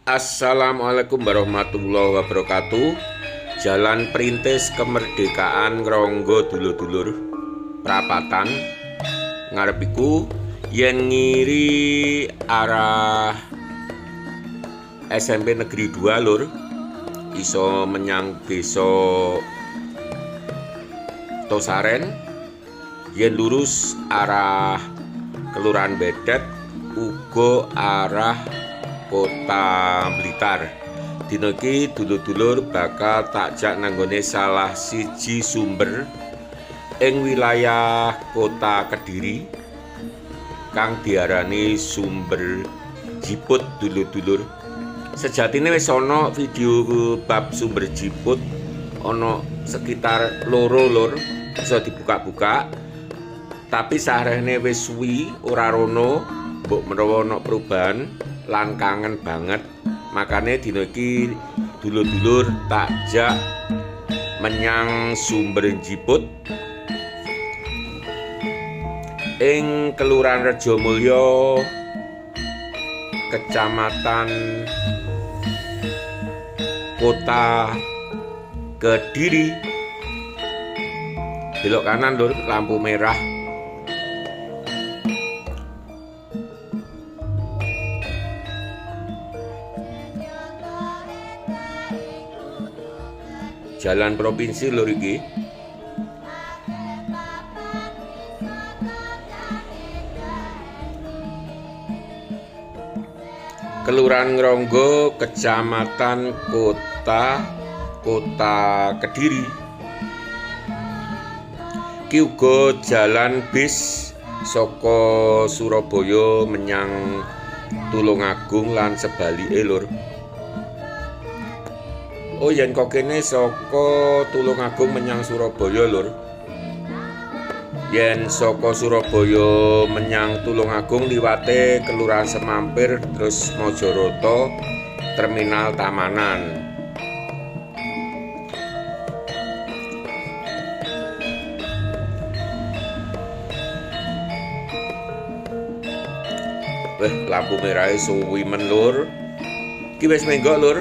Assalamualaikum warahmatullahi wabarakatuh. Jalan Perintis Kemerdekaan Ngronggo dulur-dulur prapatan ngarep iku yen ngiri arah SMP Negeri 2 lur, iso menyang desa Tosaren. Yen lurus arah Kelurahan Bedet uga arah Kota Blitar. Dina iki dulur-dulur bakal takjak nanggone salah siji sumber ing wilayah Kota Kediri kang diarani Sumber Jiput dulur-dulur. Sejatine wis ana video bab Sumber Jiput ana sekitar loro lur, bisa dibuka-buka. Tapi sarehne wis suwi ora rono, mbok menawa ana perubahan lan kangen banget. Makane dina iki dulur-dulur takjak menyang Sumber Jiput ing Kelurahan Rejomulyo, Kecamatan Kota Kediri. Belok kanan lur, lampu merah. Jalan provinsi lur iki. Kelurahan Ngronggo, Kecamatan Kota, Kota Kediri. Ki uga jalan bis saka Surabaya menyang Tulungagung lan sebalike lur. Oh yen kok kene saka Tulungagung menyang Surabaya lur. Yen saka Surabaya menyang Tulungagung liwate Kelurahan Semampir terus Mojoroto Terminal Tamanan. Weh, lampu merahe suwi men lur. Ki wis menggok lur.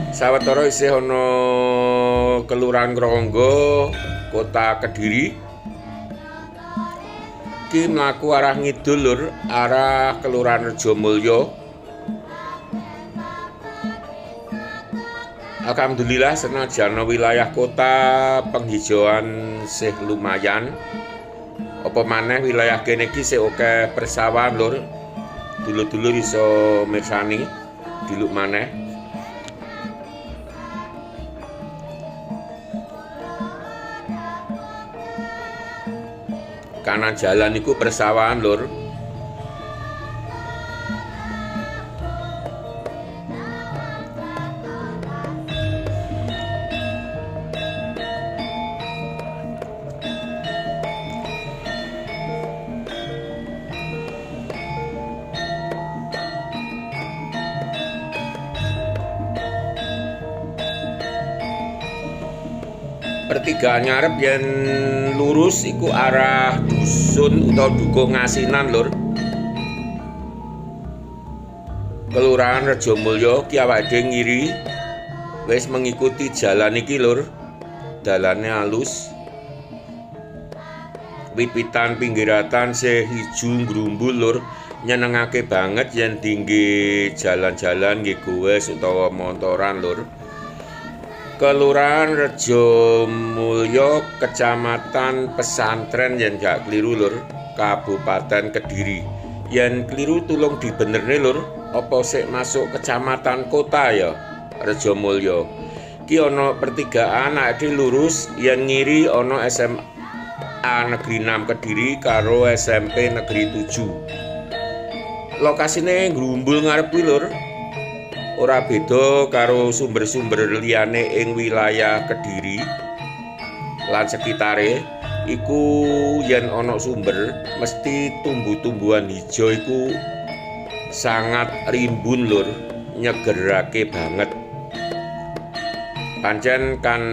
Sawetara isih ana Kelurahan Ngronggo, Kota Kediri. Ki mlaku arah ngidul lur, arah Kelurahan Rejomulyo. Alhamdulillah senajan wilayah kota penghijauan sih lumayan. Apa maneh wilayah kene iki sih akeh persawahan lur. Dulur-dulur iso mirsani diluk maneh. Kanan jalan iku persawahan lur. Pertigaan ngarep yen lurus iku arah dusun utawa dukuh Ngasinan lur. Kelurahan Rejomulyo ki awake dhewe ngiri wis mengikuti jalan iki lur. Dalane halus. Wit-witan pinggiratan sih ijo ngrumbul lur. Nyenengake banget yen dingge jalan-jalan nggih gowes utawa montoran lur. Kelurahan Rejomulyo, Kecamatan Pesantren yen gak keliru lur, Kabupaten Kediri. Yen keliru tulung dibenerne lur, apa sik masuk kecamatan kota ya Rejomulyo. Ki ana pertigaan awake lurus yen ngiri ana SMA Negeri 6 Kediri karo SMP Negeri 7. Lokasine ngrumbul ngarep kuwi lur. Ora beda karo sumber-sumber liyane ing wilayah Kediri lan sekitare iku yen ana sumber mesti tumbuh-tumbuhan hijau iku sangat rimbun lur, nyegerake banget. Pancen kan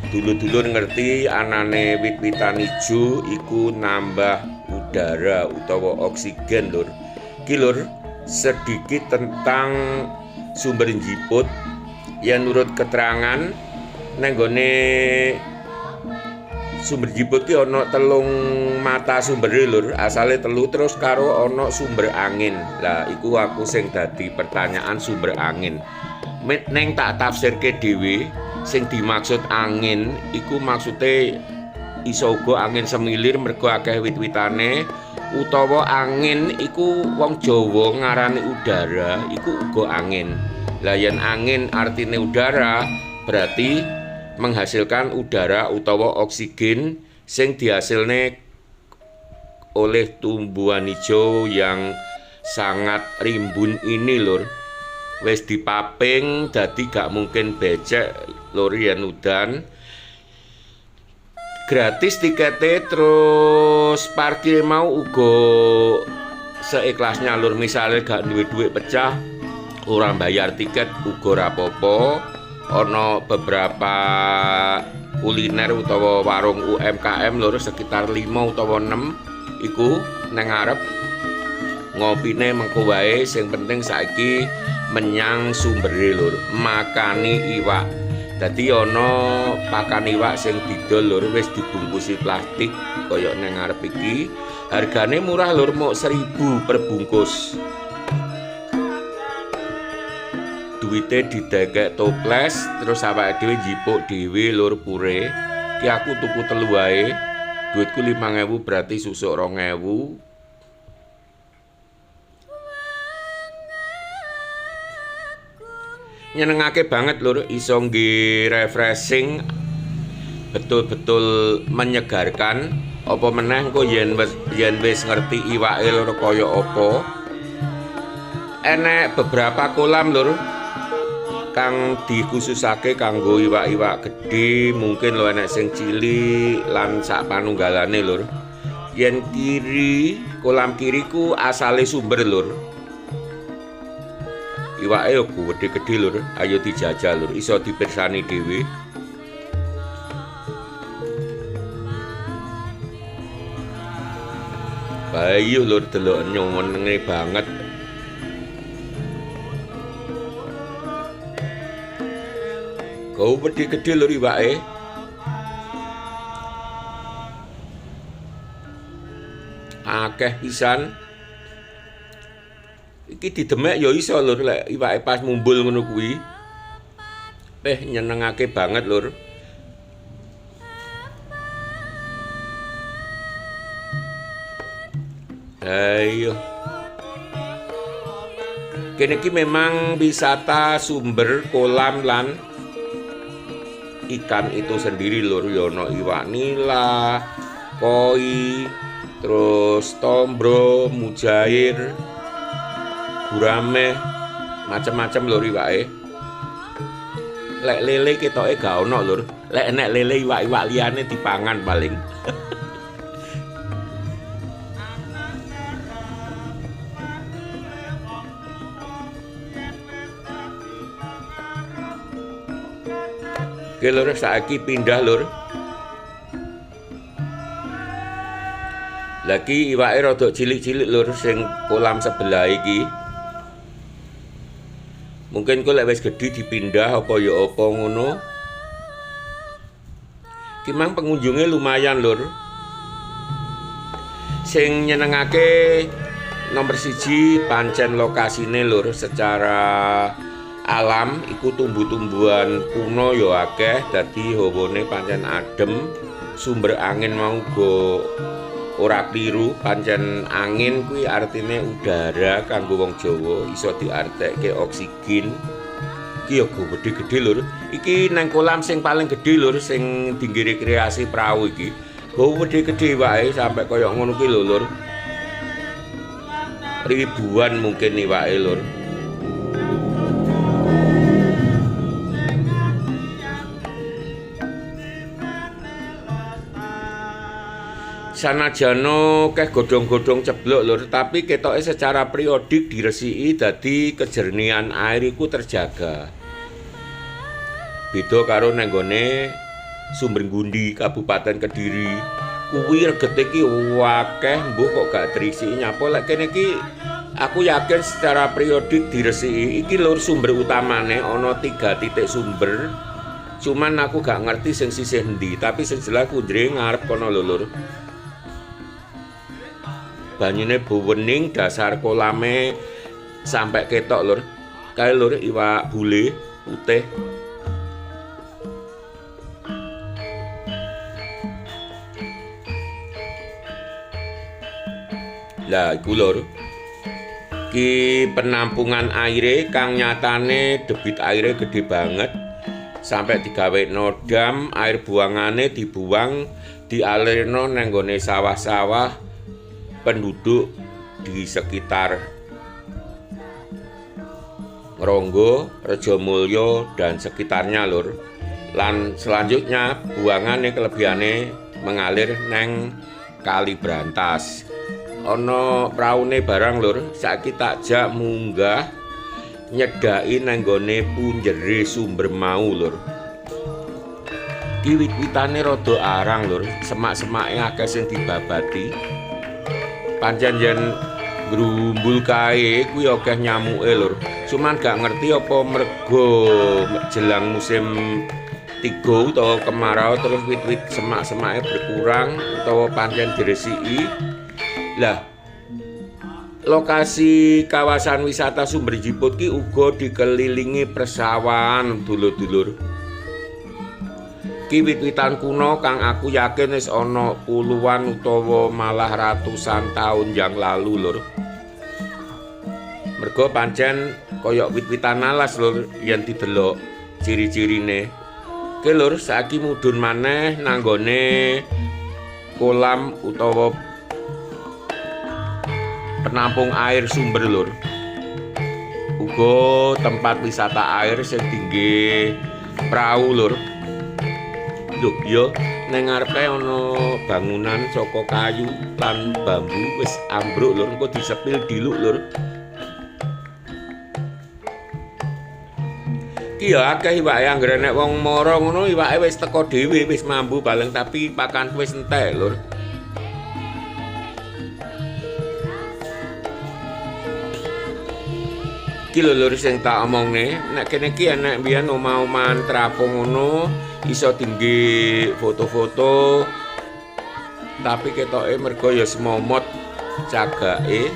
dulur-dulur ngerti anane wit-witan ijo iku nambah udara utawa oksigen lur. Ki lur Sedikit tentang Sumber Jiput. Yen nurut keterangan neng gone Sumber Jiput ki ana 3 mata sumber lur, asale 3 terus karo ana sumber angin. Lah iku aku sing dadi pertanyaan sumber angin. Neng tak tafsirke dhewe, sing dimaksud angin iku maksude iso uga angin semilir mergo akeh wit-witane, utawa angin iku wong Jawa ngarani udara iku uga angin. Lah yen angin artine udara berarti menghasilkan udara utawa oksigen sing dihasilne oleh tumbuhan hijau yang sangat rimbun ini lur. Wis dipaping dadi gak mungkin becek lur yen udan. Gratis tikete, terus parkir mau uga seikhlasnya lur. Misale gak duwe duit pecah ora bayar tiket uga ora apa-apa. Ana beberapa kuliner utawa warung UMKM lur sekitar 5 utawa 6 iku nang ngarep. Ngopine mengko wae, sing penting saiki menyang sumbere lur, makani iwak. Dadi ana pakan iwak sing didol lur wis dibungkusi plastik kaya nang ngarep iki. Hargane murah lur, mok 1000 per bungkus. Duwite didekek toples terus awake dhewe njipuk dhewe lur pure. Ki aku tuku 3 wae. Duitku 5000 berarti susuk 2000. Nyenengake banget lur, iso nggih refreshing, betul-betul menyegarkan. Apa meneh engko yen wis ngerti iwake lur kaya apa. Enek beberapa kolam lur kang dikhususake kanggo iwak-iwak gedhe, mungkin lho enek sing cilik lan sak panunggalane lur. Yen kiri, kolam kiri ku asale sumber lur. Iwake yo gedhe-gedhe lur, ayo dijajal lur, iso dipirsani dhewe. Bayu lur delok nyenenge banget. Kau gedhe-gedhe lur iwake. Akeh pisan. Iki didemek ya iso lur lek iwake pas mumbul ngono kuwi. Nyenengake banget lur. Ayo. Kene iki memang wisata sumber kolam lan ikan itu sendiri lur. Ya ono iwak nila, koi, terus tombro, mujair, gurame, macem-macem lur iwake. Lek lele ketoke gak ono lur. Lek enek lele iwak-iwak liyane dipangan paling. Oke lur, saiki pindah lur. Lagi iwake rada cilik-cilik lur sing kolam sebelah iki. Mungkin kok lek wis gedhi dipindah apa ya apa ngono. Ki mang pengunjungnya lumayan lur. Sing nyenengake nomor 1 pancen lokasine lur, secara alam iku tumbuh-tumbuhan kuno ya akeh, dadi hawane pancen adem, sumber angin mau uga ora kliru, pancen angin kuwi artine udara kanggo wong Jawa, iso diartekke oksigen. Iki ya gedhe-gedhe lur. Iki nang kolam sing paling gedhe lur, sing dinggo rekreasi prau iki. Gedhe-gedhe wae sampe kaya ngono kuwi lho lur. Ribuan mungkin iwake lur. Sanajana keh godhong-godhong ceblok lur, tapi ketoke secara periodik diresiki dadi kejernihan air iku terjaga. Beda karo nang nggone Sumber Gundi Kabupaten Kediri. Kuwi regete iki akeh mbuh kok gak diresiki nyapa lek kene iki Aku yakin secara periodik diresiki. Iki lur sumber utamane ana 3 titik sumber. Cuman aku gak ngerti sing sisih endi, tapi sing jelas kundre ngarep kono lho lur. Banyune bewening, dasar kolame sampai ketok lur. Kae lur iwak bule putih. Lah iku lur. Ki penampungan aire kang nyatane debit aire gede banget. Sampai digawekno dam, air buangane dibuang dialirno nang nggone sawah-sawah penduduk di sekitar Ngronggo, Rejomulyo dan sekitarnya lur. Lan selanjutnya buangane kelebihane mengalir neng Kali Brantas. Ana praune barang lur, saiki tak jak munggah nyedaki nang nggone punjere sumber mau lur. Ki wit-witane rada arang lur, semak-semake akeh sing dibabati. Pancen yen grumbul kae kuwi akeh nyamuke lur. Cuman gak ngerti apa mergo jelang musim tiga utawa kemarau terus wit-wit semak-semake berkurang utawa pancen diresiki. Lah lokasi kawasan wisata Sumber Jiput ki uga dikelilingi persawahan dulur-dulur. Ki wit-witan kuno kang aku yakin wis ana puluhan utawa malah ratusan tahun yang lalu lur. Mergo pancen kaya wit-witan alas lur yen didelok ciri-cirine. Oke lur, saiki mudhun maneh nanggone kolam utawa penampung air sumber lur. Uga tempat wisata air sing tinggi prau lur. Lho iya, nang ngarepe ana bangunan saka kayu lan bambu wis ambruk lur, engko disepil diluk lur. Ki ya akeh iwake, anggere nek wong mara ngono iwake wis teko dhewe, wis mambu baleng tapi pakan wis entek lur. Ki lho lur sing tak omongne, nek kene iki enek mbiyen omah-omahan terapung ngono, iso dingge foto-foto. Tapi ketoke mergo ya semomot cagake.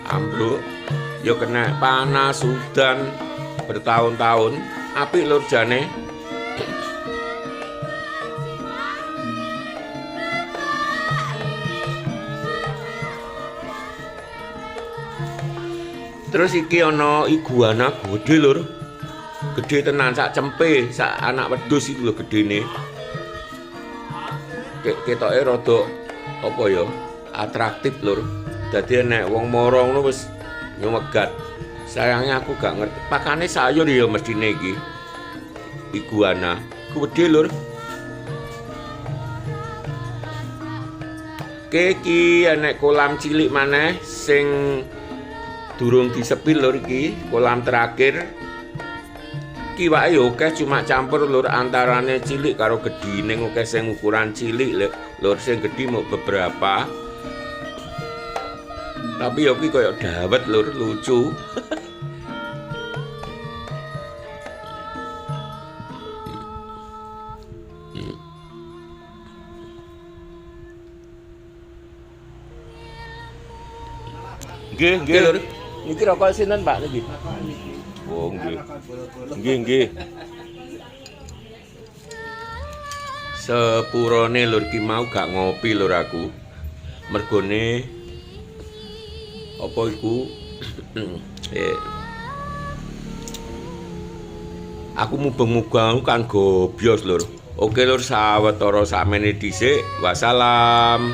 Ambruk ya kena panas udan bertahun-tahun. Apik lur jane. Terus iki ana iguana gedhe lur. Gedhe tenan sak cempe, sak anak wedhus iku lho gedene. Ketoke rada apa ya? Atraktif lur. Dadi nek wong mara ngono wis nyemegat. Sayangnya aku gak ngerti. Pakane sayur ya mestine iki. Iguana gedhe lur. Iki enek kolam cilik maneh sing durung disepil lur iki, kolam terakhir. Iki wae yo akeh cuma campur lur antarane cilik karo gedhi, ning akeh sing ukuran cilik lur, sing gedhi mung beberapa. Tapi yo iki koyo dawet lur, lucu. Nggih, nggih lur. Niki rokok sinten Pak niki? Oh nggih. Nggih, nggih. Sepurone lur ki mau gak ngopi lur aku. Mergone apa iku? Aku mubeng-mubeng kan gobyos lur. Oke lur, sawetara sakmene dhisik. Wassalam.